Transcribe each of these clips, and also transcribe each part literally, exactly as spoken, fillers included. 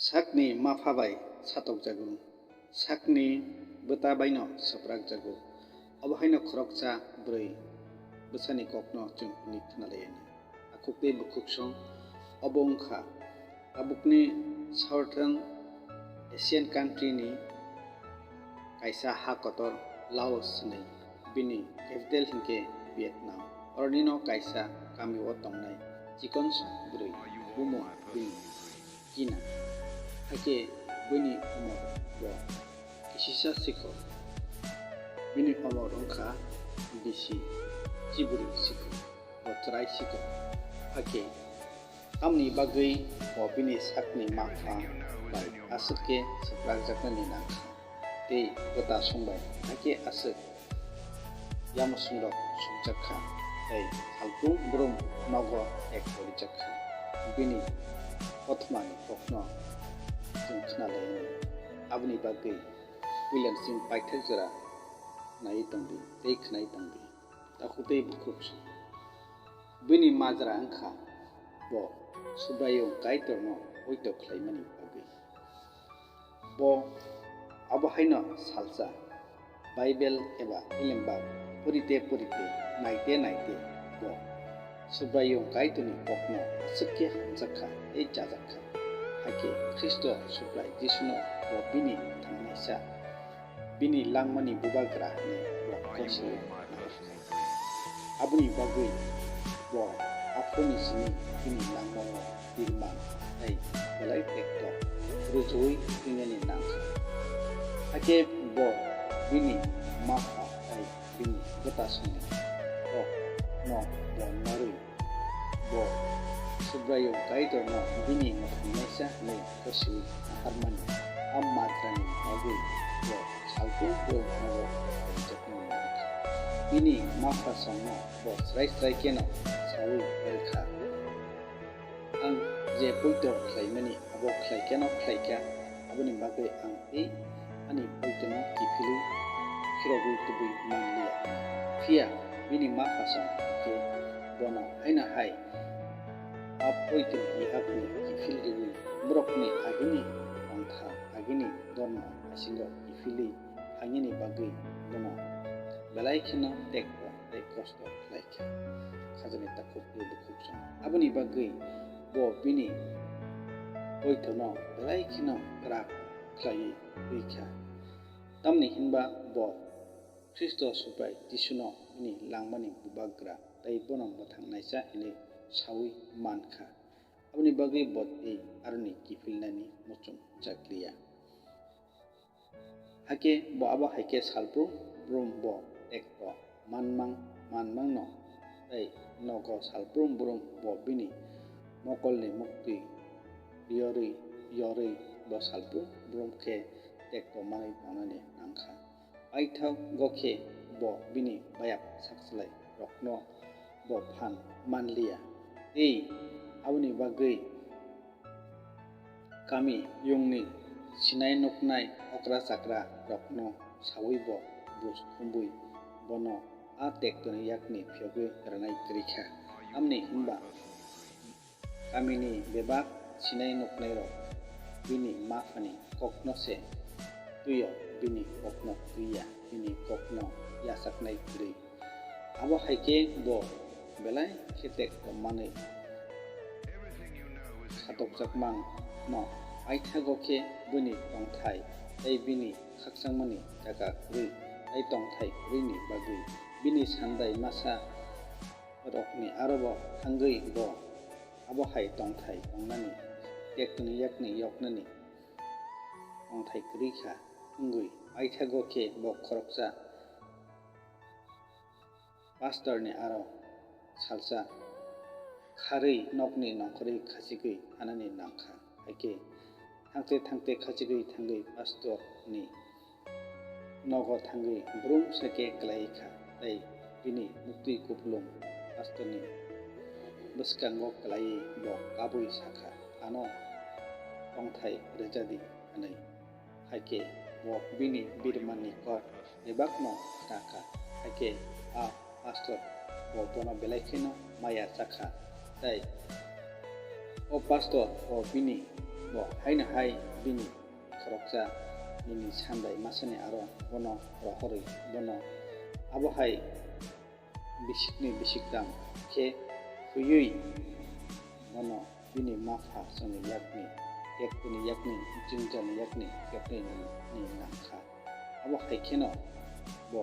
Sakni mapha bai satokjago, sakni bwta baino swprakjago. Obo haino khoroksa bwrwi bwsani kokno chwng hwnwi khwnalaianw. Takhuk tei bukhuk song obo wngkha tabukni Southern Asian country ni kaisa ha kotor Laos hwnwi, bini capital hinkhe Vietnam. Oronino kaisa kamio tongnai chikon sak bwrwi, bumung bini Kina. Hakhe bini omor bo kisisa sikho. Bini omor wngkha bisi chiburi sikho, bo chwrai sikho. Hakhe tamni bagwi bo bini sakni mapha bai aswk khe swprakjaknani nangkha, tei kwta songbai hakhe aswk yamusungrok sukjak kha, tei salbrum brum nogo ek korijak kha. Bini kothomani kokno chwng khwnalainai. Aboni bagwi puilansing paithak jora naiwi tongdi tei khwnai tongdi. Takhuk tei bukhuk song. Bini majra wngkha bo Subraiyung Kaitorno poito khlaimani bagwi. Bo abo haino salsa Baibel eba Elembak porite porite, naite naite bo Subraiyung Kaitorni kokno aswk khe hamjak kha tei chajak kha. Hakhe Khristo Subrai Jisuno bo bini thangnaisa, bini langmani bubagra hwnwi bo kosoi. Aboni bagwi bo aphuruni simi bini langmao birman tei belai tekto rwchugwi twinani nangkha. Hakhe bo bini mapha tei bini bwtasongni kokno bo narwi, bo Subraiyung Kaitorno bini mwthangnaisa hwnwi kosoi naharmani a majrani bagwi bo salbrum brum nogo kaijakmani nangkha. Bini mapha songno bo srai srai kheno saui rwkha, "Ang je poito khlaimani abo khlai kheno khlai kha, aboni bagwi ang tei ani poitono kiphilwi phirogwi tubui man liya." Phiya bini mapha song khe bono haino hai a poitoni yakni kiphil rwui borokni agini tongthar, agini dormo bisingo kiphilwi phainani bagwi bono belai kheno tekto tei kosto khlai kha. Khajani takhuk tei bukhuk song. Aboni bagwi bo bini poitono belai kheno kwrak khlaiwi rwi kha. Tamni hinba bo Khristo Subrai Jisuno bini langmani bubagra tei bono mwthangnaisa hwnwi saui man kha. Aboni bagwi bo tei aroni kiphilnani muchung jak liya. Hakhe bo abo hai khe salbrum brum bo tekto manmang manmangno, tei nogo salbrum brum bo bini mokolni muktwi yorwi yorwi bo salbrum brum khe tekto manwi tongnani nangkha. Paithago khe bo bini bayap sakchlai rokno bo phan man liya, tei aboni bagwi kami yungni sinai nuknai okra chakra rokno saui bo bus thumbui bono a tektoni yakni phiyogwi rwnai kwrwi kha. Tamni hinba kamini bebak sinai nuknairok bini maphani kokno se twi-o, bini kokno twi ya, bini kokno yachaknai kwrwi. Abo hai khe bo belai khe tekto manwi satokjakmano paithago khe bini tongthai tei bini khakchangmani jaga kwrwi tei tongthai kwrwini bagwi bini sandai masa rokni arobo thangwi bo abo hai tongthai tongnani, tektoni yakni yoknani tongthai kwrwi kha wngwi paithago khe bo khoroksa pastorni aro salsa kharwi nokni nongkhorwi khachigwi thanani nangkha. Hai khe thangte thangte khachigwi thangwi pastorni nogo thangwi brum sake kwlai kha, tei bini muktwi kupulung pastorni bwskango kwlaiwi bo kabui sakha, "Ano tongthai rwjadi," hwnwi. Hai khe bo bini birmanni kok bebakno khna kha. Hai khe a pastor bo bono belai kheno maya cha kha, tei o pastor bo bini Bo haino hai bini khoroksa nini sandai masani aro bono rohorwi bono abo hai bisikni bisiktham khe huiwi bono bini mapha chwngni yakni, tektoni yakni, jwngjani yakni kepnwi ni nang kha. Abo hai kheno bo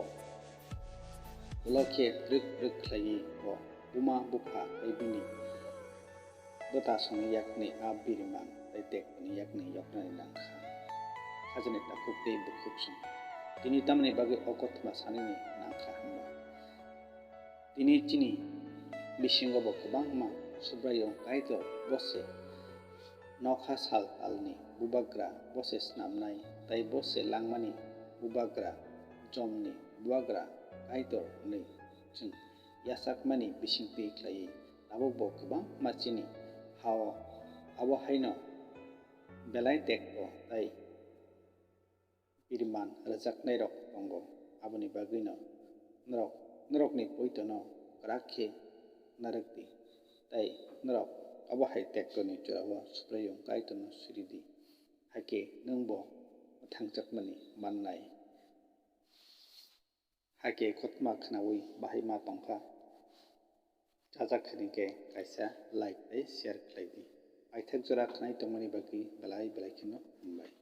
ulo khe rwk rwk khlaiwi bo buma bupha tei bini bwta songni yakni a biriman tei tektoni yakni yoknani nang kha. Khajani takhuk tei bukhuk song. Tini tamni bagwi o kothoma sanini nang kha hwnba? Tini chini bisingo bo kwbangma Subraiyung Kaitor bo se nokha sal talni bubagra, bo se snamnai tei bo se langmani bubagra, jomni bubagra Kaitor hwnwi chwng yachakmani bisingtwi khlaiwi tabukbo kwbangma chini ha-o abo haino belai tekto tei biriman rwjaknairok tongo, aboni bagwino norok norokni poitono kwrak khe narwk di, tei norok abo hai tektoni jorao Subraiyung Kaitorno siri di, hakhe nwng bo mwthangjakmani mannai. Hakhe kothoma khnaui bahai ma tongkha, chajak hini khe kaisa like tei share khlai di. Paithak jora khnai tongmani bagwi belai belai kheno hambai.